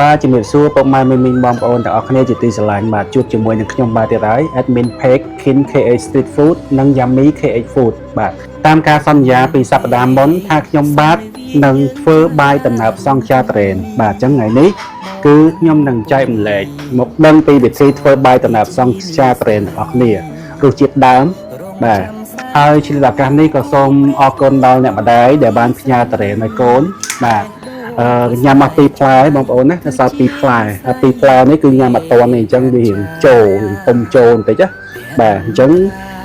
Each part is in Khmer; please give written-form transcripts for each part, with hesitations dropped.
បាទជំរាបសួរពុកម៉ែមីមីងបងប្អូនទាំងអស់គ្នាជាទីស្រឡាញ់បាទជួបជាមួយនឹងខ្ញុំបាទទៀតហើយ Admin Page Kin KH Street Food និង Yummy KH Food បាទតាមការសន្យាពីសប្តាហ៍មុនថាខ្ញុំបាទនឹងធ្វើបាយដំណើបសង់ចាត្រេនបាទអញ្ចឹងថ្ងៃនេះគឺខ្ញុំនឹងចែកម្លែកមកដឹងពីវិធីធ្វើបាយដំណើបសង់ចាត្រេនទាំងអស់គ្នារសជាតិដើមបាទហើយឆ្លៀតឱកាសនេះក៏សូមអរគុណដល់អ្នកម្ដាយដែលបានផ្ញើត្រេនឲ្យកូនបាទ អឺញ៉ាំមកពីរផ្លែបងប្អូនណានៅសល់ពីរផ្លែហើយពីរផ្លែនេះគឺញ៉ាំអត់ទាន់ទេអញ្ចឹងវារៀងចូលរៀងទុំចូលបន្តិចណាបាទអញ្ចឹង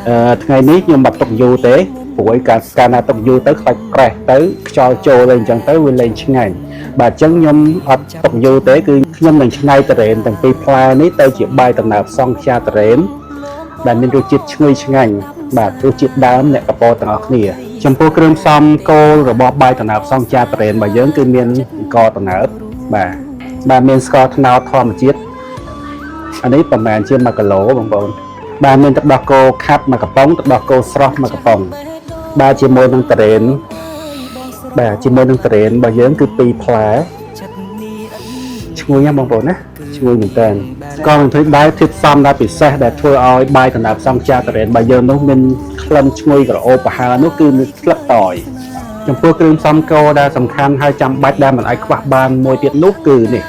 អឺថ្ងៃនេះខ្ញុំបាត់ទុកយូរទេព្រោះឯកាកាលណាទុកយូរទៅខ្លាច់ប្រេះទៅខ្យល់ចូលទៅអញ្ចឹងទៅវាលែងឆ្ងាញ់បាទអញ្ចឹងខ្ញុំអត់ទុកយូរទេគឺខ្ញុំនឹងឆ្នៃតរ៉េនទាំងពីរផ្លែនេះទៅជាបាយដំណើបសង់ខ្យាតរ៉េន ដែលមានរសជាតិឈ្ងុយឆ្ងាញ់បាទរសជាតិដើមអ្នកកពតទាំងអស់គ្នាចំពោះគ្រឿងផ្សំគោលរបស់បាយដំណើបសង់ចាត្រេនរបស់យើងគឺមានអង្ករដំណើបបាទបាទមានស្ករត្នោតធម្មជាតិអានេះប្រហែលជា1គីឡូបងប្អូនបាទមានទឹកដោះគោខាប់1កំប៉ុងទឹកដោះគោស្រស់1កំប៉ុងបាទជាមួយនឹងត្រេនបាទជាមួយនឹងត្រេនរបស់យើងគឺ2ផ្លែ ឈ្ងុយណាស់បងប្អូនណាឈ្ងុយមែនតើក៏មិនភ្លេចដែរធៀបផ្សំដែលពិសេសដែលធ្វើឲ្យបាយដំណើបសង់ចាតរ៉េនរបស់យើងនោះមានក្លិនឈ្ងុយក្រអូបប្រហើរនោះគឺមានស្លឹកតយចំពោះគ្រឿងផ្សំគោដែលសំខាន់ហើយចាំបាច់ដែលមិនអាចខ្វះបានមួយទៀតនោះគឺនេះ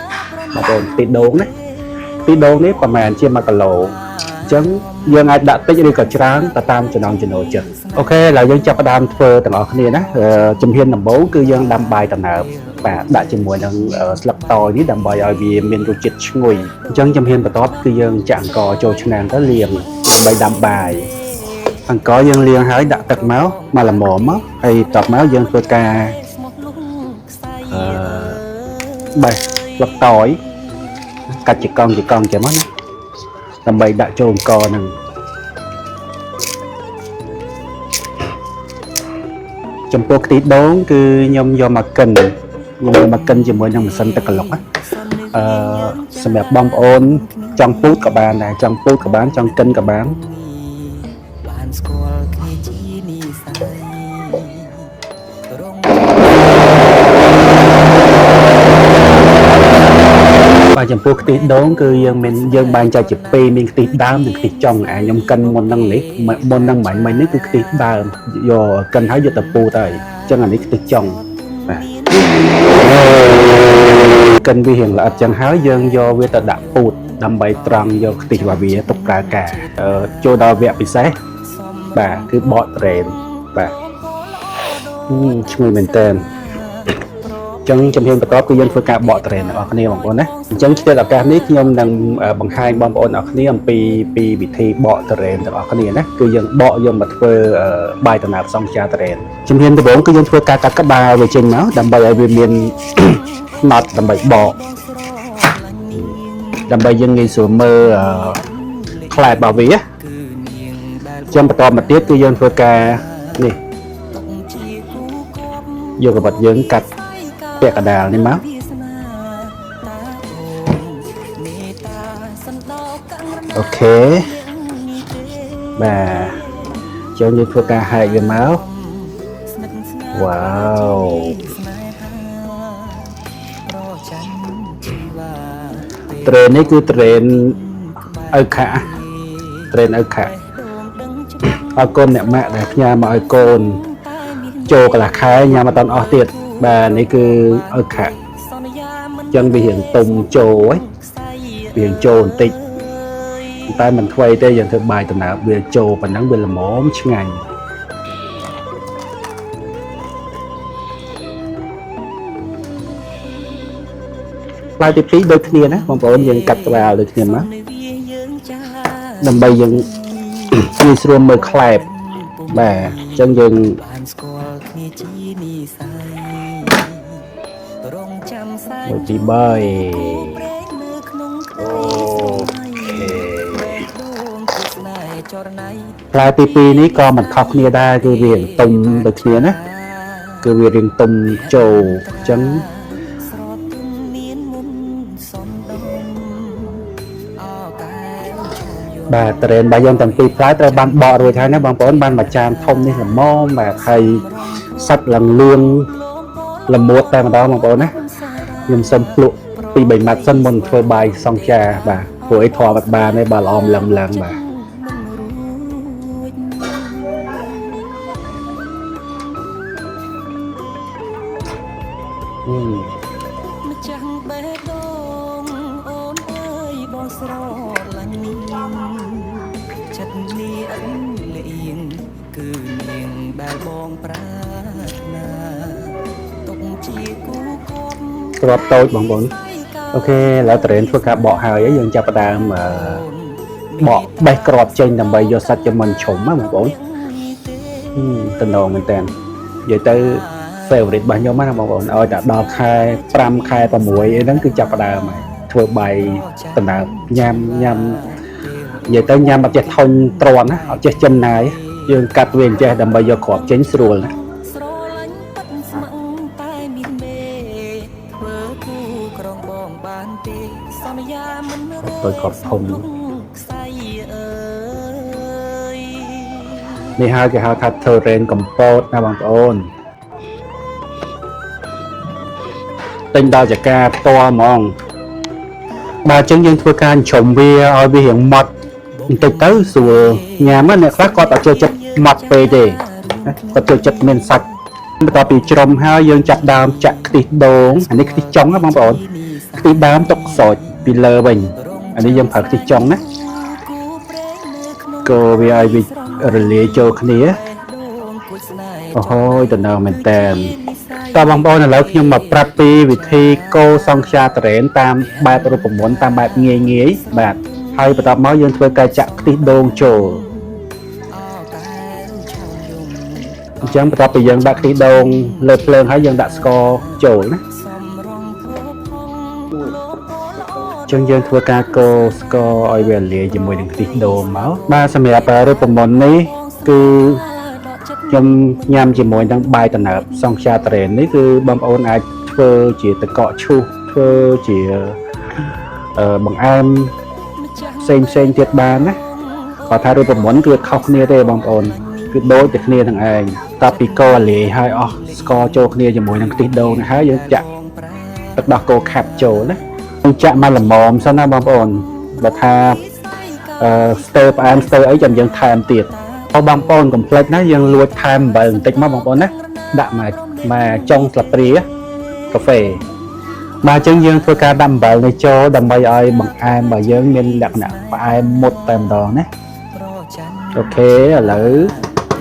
បងប្អូនខ្ទិះដូងណាខ្ទិះដូងនេះប្រហែលជា1គីឡូអញ្ចឹងយើងអាចដាក់តិចឬក៏ច្រើនទៅតាមចំណង់ចំណូលចិត្តអូខេឥឡូវយើងចាប់ផ្ដើមធ្វើទាំងអស់គ្នាណាជំហានដំបូងគឺយើងដាំបាយដំណើប បាទដាក់ជាមួយនឹងស្លឹកតយនេះដើម្បីឲ្យវាមានរសជាតិឈ្ងុយអញ្ចឹងជំហានបន្ទាប់គឺយើងចាក់អង្ករចូលឆ្នាំងទៅលាងដើម្បីដាំបាយអង្ករយើងលាងហើយដាក់ទឹកមកមកល្មមមកហើយបន្ទាប់មកយើងធ្វើការអឺបេះស្លឹកតយកាត់ជាកង់ជាកង់ចឹងមកណាដើម្បីដាក់ចូលអង្ករហ្នឹងចំពោះខ្ទិះដូងគឺខ្ញុំយកមកកិនខ្ញុំយកមកកិនជាមួយនឹងម៉ាស៊ីនទឹកក្រឡុកណា អឺសម្រាប់បងប្អូនចង់ពូតក៏បានដែរចង់ពូតក៏បានចង់កិនក៏បាន បានស្គាល់គ្នាជានិស័យរង បាទចំពោះខ្ទិះដូងគឺយើងមានយើងបែងចែកជាពីរមានខ្ទិះដើមនិងខ្ទិះចុងអាខ្ញុំកិនមុនហ្នឹងនេះមុនហ្នឹងបាញ់មិញនេះគឺខ្ទិះដើមយកកិនហើយយកទៅពូតហើយអញ្ចឹងអានេះខ្ទិះចុងបាទកិនវារៀងល្អិតចឹងហើយយើងយកវាទៅដាក់ពូតដើម្បីត្រង់យកខ្ទិះរបស់វាទុកប្រើការចូលដល់វគ្គពិសេសបាទគឺបកត្រេនបាទឈ្ងុយមែនតើ ចឹងជំហានបន្ទាប់គឺយើងធ្វើការបកត្រេនទាំងអស់គ្នាបងប្អូនណាអញ្ចឹងឆ្លៀតឱកាសនេះខ្ញុំនឹងបង្ហាញបងប្អូនអរគ្នាអំពីពីវិធីបកត្រេនទាំងអស់គ្នាណាគឺយើងបកយកមកធ្វើបាយដំណើបសង់ចាត្រេនជំហានដំបូងគឺយើងធ្វើការកាត់ក្បាលវាចេញមកដើម្បីឲ្យវាមាន ណត់ដើម្បីបកដើម្បីយើងងាយស្រួលមើលខ្លែរបស់វាចឹងបន្តមកទៀតគឺយើងធ្វើការនេះយកកបិតយើងកាត់ពាក់កណ្ដាលនេះមកអូខេបាទចឹងយើងធ្វើការហែកវាមកវ៉ាវត្រេននេះគឺត្រេនឪខាត្រេនឪខាអរគុណអ្នកម៉ាក់ដែលផ្ញើមកឲ្យកូនចូលកន្លះខែញ៉ាំអត់តាន់អស់ទៀតបាទនេះគឺឪខាចឹងវារៀងទុំចូលហ៎វារៀងចូលបន្តិចតែមិនថ្វីទេយើងធ្វើបាយដំណើបវាចូលប៉ុណ្ណឹងវាល្មមឆ្ងាញ់ផ្លែទី2ដូចគ្នាណាបងប្អូនយើងកាត់ក្បាលដូចគ្នាមកដើម្បីយើងងាយស្រួលមើលខ្លែបបាទអញ្ចឹងយើង បានស្គាល់គ្នាជានិស័យរងចាំសែង 1 2 3 ព្រែកនៅក្នុងក្តី អូខេ ដួងគឺស្នេហ៍ចរណៃ ផ្លែទី2នេះក៏មិនខុសគ្នាដែរគឺវារៀងទុំដូចគ្នាណាគឺវារៀងទុំចូលអញ្ចឹង ស្រទិនមានមុនសំដុំអកែវជុំយ បាទត្រេនរបស់យើងទាំងពីរផ្លែត្រូវបានបករួចហើយណាបងប្អូនបានមួយចានធំនេះល្មមបាទហើយសាច់ឡើងលឿងល្មួតតែម្ដងបងប្អូនណាខ្ញុំសូមភ្លក់ ពី3ម៉ាត់សិនមុនធ្វើបាយសង្ខ្យាបាទព្រោះអីធំអត់បានទេបាទល្អម្លឹងម្លឹងបាទ មិនរួច អឺ ម្ចាស់បេះដូងអូនអើយបងស្រឡាញ់ចិត្តនេះអិនលៀងគឺនាងដែលបងប្រាថ្នាទុកជាគូគប់ ក្របតូចបងប្អូន OK ឥឡូវត្រេនធ្វើការបកហើយយើងចាប់ផ្ដើមអឺបកបេះក្របចេញដើម្បីយកសាច់ចំមិនជ្រុំណាបងប្អូនហឹមតំណងមែនតើនិយាយទៅ favorite របស់ខ្ញុំណាបងប្អូនឲ្យតែដល់ខែ5ខែ6អីហ្នឹងគឺចាប់ផ្ដើមហើយធ្វើបាយតំណើបញ៉ាំញ៉ាំនិយាយទៅញ៉ាំអត់ចេះធុញទ្រាន់ណាអត់ចេះចំណាយយើងកាត់វាអញ្ចេះដើម្បីយកគ្រាប់ចេញស្រួលណា ស្រឡាញ់ពិតស្ម័គ្រតែមានមេធ្វើគូក្រងបងបានទេសន្យាមិន គ្រាប់តូចគ្រាប់ធំ ខ្សែអើយ នេះហើយគេហៅថា terrain កំពតណាបងប្អូនទិញដល់ចការផ្ទាល់ហ្មងបាទអញ្ចឹងយើងធ្វើការជ្រុំវាឲ្យវារៀងម៉ត់បន្តិចទៅស្រួលញ៉ាំណាអ្នកខ្លះគាត់អត់ចូលចិត្តម៉ត់ពេកទេណាគាត់ចូលចិត្តមានសាច់បន្ទាប់ពីជ្រុំហើយយើងចាប់ដើមចាក់ខ្ទិះដូងអានេះខ្ទិះចុងណាបងប្អូនខ្ទិះដើមទុកស្រោចពីលើវិញអានេះយើងប្រើខ្ទិះចុងណាកូរវាឲ្យវារលាយចូលគ្នា អូហូយតំណងមែនតើតើបងប្អូនឥឡូវខ្ញុំមកប្រាប់ពីវិធីកូរសង្ខ្យាត្រេនតាមបែបរូបមន្តតាមបែបងាយងាយបាទហើយបន្ទាប់មកយើងធ្វើការចាក់ខ្ទិះដូងចូលអញ្ចឹងបន្ទាប់ពីយើងដាក់ខ្ទិះដូងលើភ្លើងហើយយើងដាក់ស្ករចូលណាអញ្ចឹងយើងធ្វើការកូរស្ករឲ្យវាលាយជាមួយនឹងខ្ទិះដូងមកបាទសម្រាប់រូបមន្តនេះគឺ ខ្ញុំញ៉ាំជាមួយនឹងបាយតំណើបសង្ខ្យាត្រេននេះគឺបងប្អូនអាចធ្វើជាទឹកកកឈូសធ្វើជាអឺបង្អែមផ្សេងផ្សេងទៀតបានណាគាត់ថារូបមន្តគឺខុសគ្នាទេបងប្អូនគឺដូចតែគ្នានឹងឯងតពីកលាយហើយអស់ស្ករចូលគ្នាជាមួយនឹងខ្ទិះដូងនេះហើយយើងចាក់ទឹកដោះគោខាប់ចូលណាយើងចាក់មកល្មមសិនណាបងប្អូនបើថាអឺស្ទើផ្អែមស្ទើអីចាំយើងថែមទៀត អូបងប្អូនកុំភ្លេចណាយើងលួចថែមអំបិលបន្តិចមកបងប្អូនណាដាក់មកមកចុងស្លាបព្រាកាហ្វេបាទអញ្ចឹងយើងធ្វើការដាក់អំបិលនេះចូលដើម្បីឲ្យបង្អែមរបស់យើងមានលក្ខណៈផ្អែមមុតតែម្ដងណាOK ឥឡូវ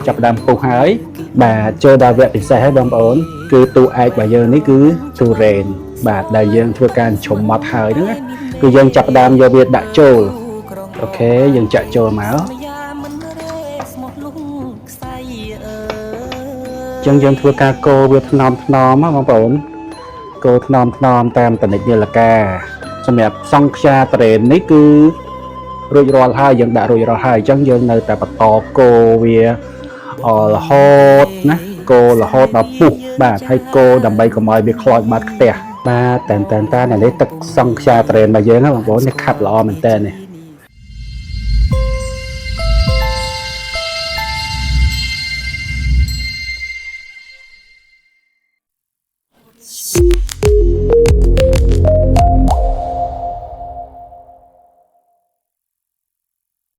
ចាប់ផ្ដើមពុះហើយបាទចូលដល់វគ្គពិសេសហើយបងប្អូនគឺទូឯករបស់យើងនេះគឺទូរ៉េនបាទដែលយើងធ្វើការជ្រុំម៉ត់ហើយហ្នឹងណាគឺយើងចាប់ផ្ដើមយកវាដាក់ចូល OK យើងចាក់ចូលមក ចឹងយើងធ្វើការកូរវាថ្នមថ្នមណាបងប្អូនកូរថ្នមថ្នមតាមតនិចនាឡិកាសម្រាប់សង្ខ្យាត្រេននេះគឺរួចរាល់ហើយយើងដាក់រួចរាល់ហើយអញ្ចឹងយើងនៅតែបន្តកូរវាអរហូតណាកូររហូតដល់ពុះបាទហើយកូរដើម្បីកុំឲ្យវាខ្លោចបាត់ខ្ទះបាទតែនតែនតែននេះទឹកសង្ខ្យាត្រេនរបស់យើងណាបងប្អូននេះខាប់ល្អមែនតើនេះ